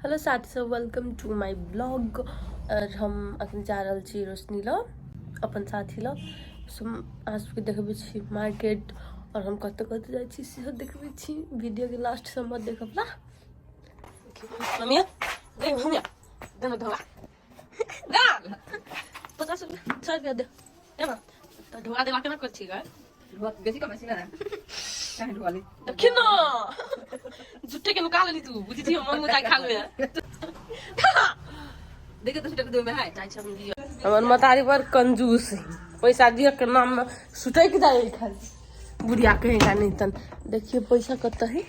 Hello साथी सब, welcome to my blog. और हम अखन जा रहल छी रोशनी लग, अपन साथी लग। अहाँ सबके देखबै छी मार्केट और हम कतऽ कतऽ जाइ छी सेहो देखबै छी। वीडियो के लास्ट सब मत देखब ला। मम्मी दे, मम्मी दे ना धोआ दा 50 रुपया 100 रुपया दे दे ना तो ढोआ देला केना कर छी गे? बेसी कमै छी ने काहे ढोआ ली? देखी ना, झूठे के नुका लेली तू, बुझी छी हम मुदा खा लेबे। देखे तो सुटक देबे है। जाइ छी हम दिअ। हमर मतारी बड़ कंजूस है, पैसा दिअ के नाम में सुटक जाए खाली, बुढ़िया कहेगा नहीं। तन देखिए पैसा कत है।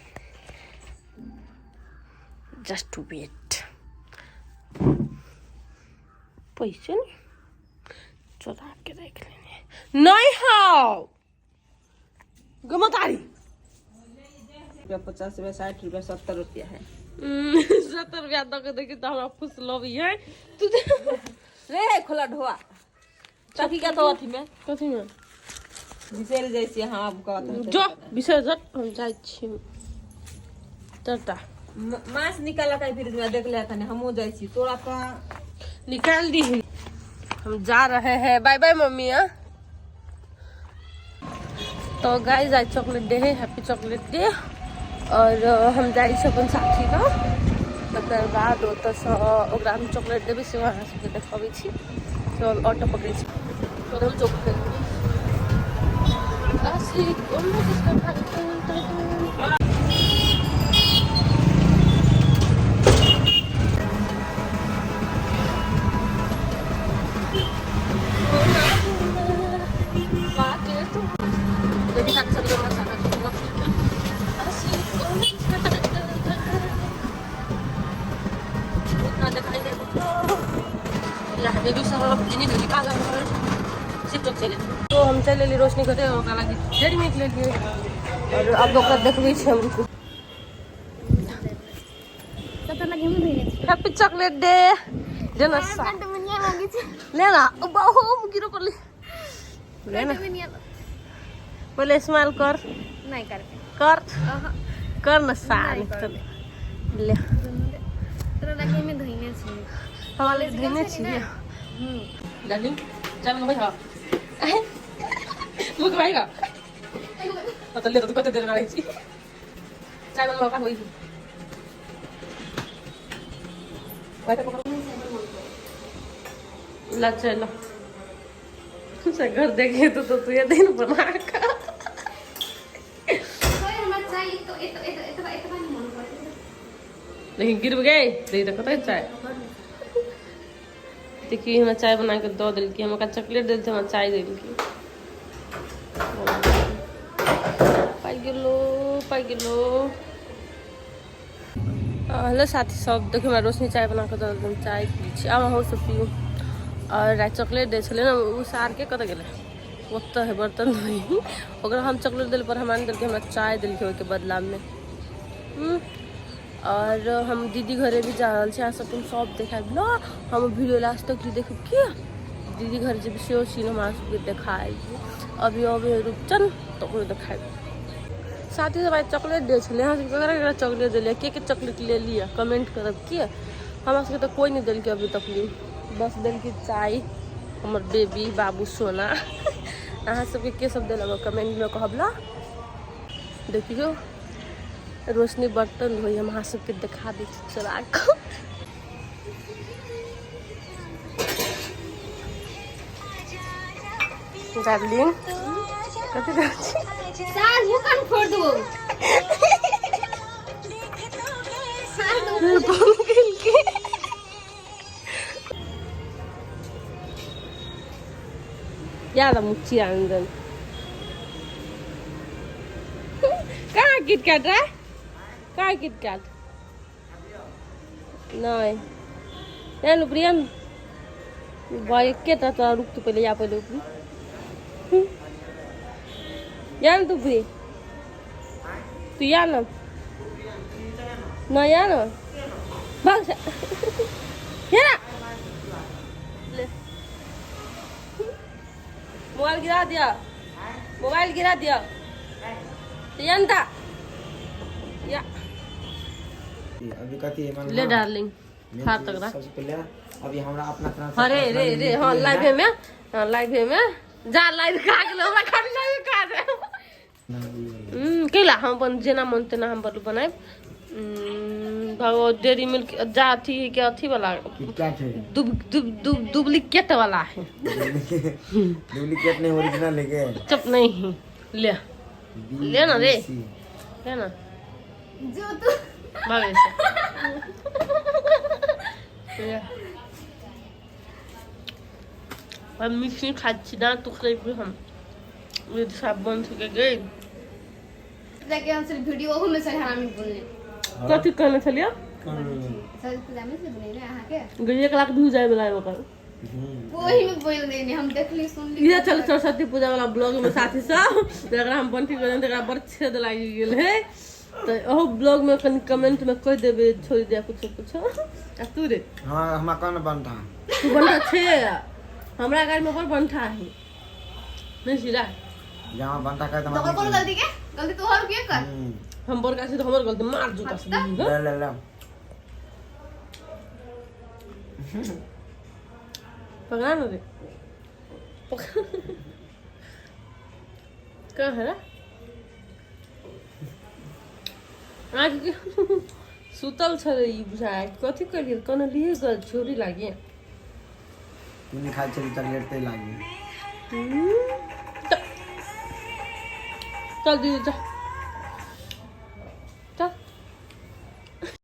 जस्ट वेट, पैसे नहीं चोरा के देख लेने नहीं how गमतारी। रुपया 50 रुपया 60 रुपया 70 रुपया है। 70 रुपया दऽ के देखी तऽ हमरा खुश लबी है तू। रे खोला ढोआ चकी क्या तो अथी में। कथी में? बिसरि जाइ छी अहाँ आब कहत। जो बिसरि जा, हम जाइ छी, टाटा। माछ निकालक है फ्रिज में, देख ले कने, हमहूँ जाइ छी तोरा तऽ निकाल दी। हम जा रहे हैं, बाय बाय मम्मी। हाँ तो गाइस, आज चॉकलेट डे है, हैप्पी चॉकलेट डे। और हम जाइ छी अपन साथी लग, तकर बाद ओतऽसँ ओकरा हम चॉकलेट देबै, से अहाँ सबके देखबै छी। तो हम ऑटो पकड़ै छी, तो हम चौक। तो हम चलि एलियै रोशनी घरे, ओकरा लागी डेरी मिल्क लेलियै और अब ओकरा देखबै छी हम, रुकू। हैप्पी चॉकलेट डे लेना, लेना बहु गिरो कर ले ना। पहले स्माइल कर। नहीं करके। कर कर न साल ले। तोरा लगे में धोइने छी। हमारे धोइने छी डार्लिंग। चाय मंगबै हा मुख भाई का तो ले, तो कते देर रहै छी। चाय मंगवा का होई ला। चलो से घर देखे तो तू ये दिन बना का लेकिन गिर गए। देखी तो कतऽ चाय, देखिए हमरा चाय बना के दऽ देलकी। हम ओकरा चॉकलेट देलकै, हमरा चाय देलकी। पाइ गेलो, पाइ गेलो। हेलो साथी सब, देखियौ हमरा रोशनी चाय बना कऽ दऽ देलकै, चाय पी छी। आब अहूँ सब पियू। और राति चॉकलेट दै छलै ने ओ सारके, कतऽ गेलै? ओतऽ है बर्तन धोई। ओकरा हम चॉकलेट देल पर हमरा नहि देलकै, हमरा चाय देलकै ओहिके बदलामे। और हम दीदी घरे भी जा रहल छी, अहाँ सबके हम सब देखायब न। हम वीडियो लास्ट तक देखब की दीदी घर जेबै सेहो सीन हम अहाँ सबके देखायब। अभी अभी रुपचन तऽ ओकरो देखायब। साथी सब, आइ चॉकलेट दै छलै। अहाँ सबके ककरा ककरा चॉकलेट देलियै? के के चॉकलेट ले लिअ, कमेंट करब। की हमरा सबके तऽ कोइ नहि देलकै अभी तक ली, बस देलकै चाय हमर बेबी बाबू सोना। अहाँ सबके के सब देलक, कमेंटमे कहब ला। देखियौ रोशनी बर्तन धोई, हम अहाँ सबके देखा दै छी चला कऽ। डार्लिंग, कथी करै छी? साल मुकान फोड़ दो। फोन केलकै याद मुच्ची आनंदन। कहाँ किटकैट रे? कहाँ किटकैट? नहीं यान ऊपरी भाई एकेटा तोरा। रुक तू पहिले, या पहिले ऊपरी या न तू, ऊपरी तू या न न या न, भाग जा या ना। ले मोबाइल गिरा दिया, मोबाइल गिरा दिया। या न या। अभी कथी है मालूम ले है? डार्लिंग मेन खा चीज तकरा। सबसे पहले अभी हमरा अपना तरफ से अरे रे पर्सनली रे, हाँ मिल लाइव है। में, हाँ लाइव में जा, लाइव खा गेलो, हमरा खाली लाइव खा दे। केला हम अपन जेना मन तेना हम बलू बनाएब। भगवत डेयरी मिल्क जा अथी के अथी वाला। किटकैट है। दुब दुब दुब डुप्लीकेट वाला है। डुप्लीकेट नहीं, ओरिजिनल लेके। चुप नहीं ले। बी, ले ना रे। B, C. ले ना। जो तू भागे से। ले। हम मिक्सी खाচ্ছি ना टुकड़े हम सब बन चुके गए। जाके हम सिर्फ वीडियो ओहो में सर हरामी बोलने। कथी कहने छलियै? सर पूजा में से बनेने अहाँ के। गई 1 लाख व्यू जाए वाला है ओकर। ओही में बोल देने, हम देखली सुनली। इहे चल सरस्वती पूजा वाला ब्लॉग में साथी सब, जकरा हम बंटी कहने तकरा बड़ छेद लागि गेल है, तऽ ओहो ब्लॉग में कनि कमेंट में कहि देबै, छोड़ि दिया कुछो कुछो। आ तू रे? हाँ, हमरा कौन बनता? तू बंठा छे, हमरा गाड़ी में बड़ बंठा है नहीं सीरा। जहाँ बनता कहते। तो कोन गलती के गलती तोहर के कर। हम बड़का छी तऽ हमर गलती, मार जूता से दीदी। ले ले ले। पकड़ा ना रे, पकड़। कहाँ है रे? आँख सुतल छलै ई, बुझाय कथी करियै, कोना लिए गल छोरी लागे। तू नहीं खाई छली चॉकलेट ते लागी। चल दीदी, जा।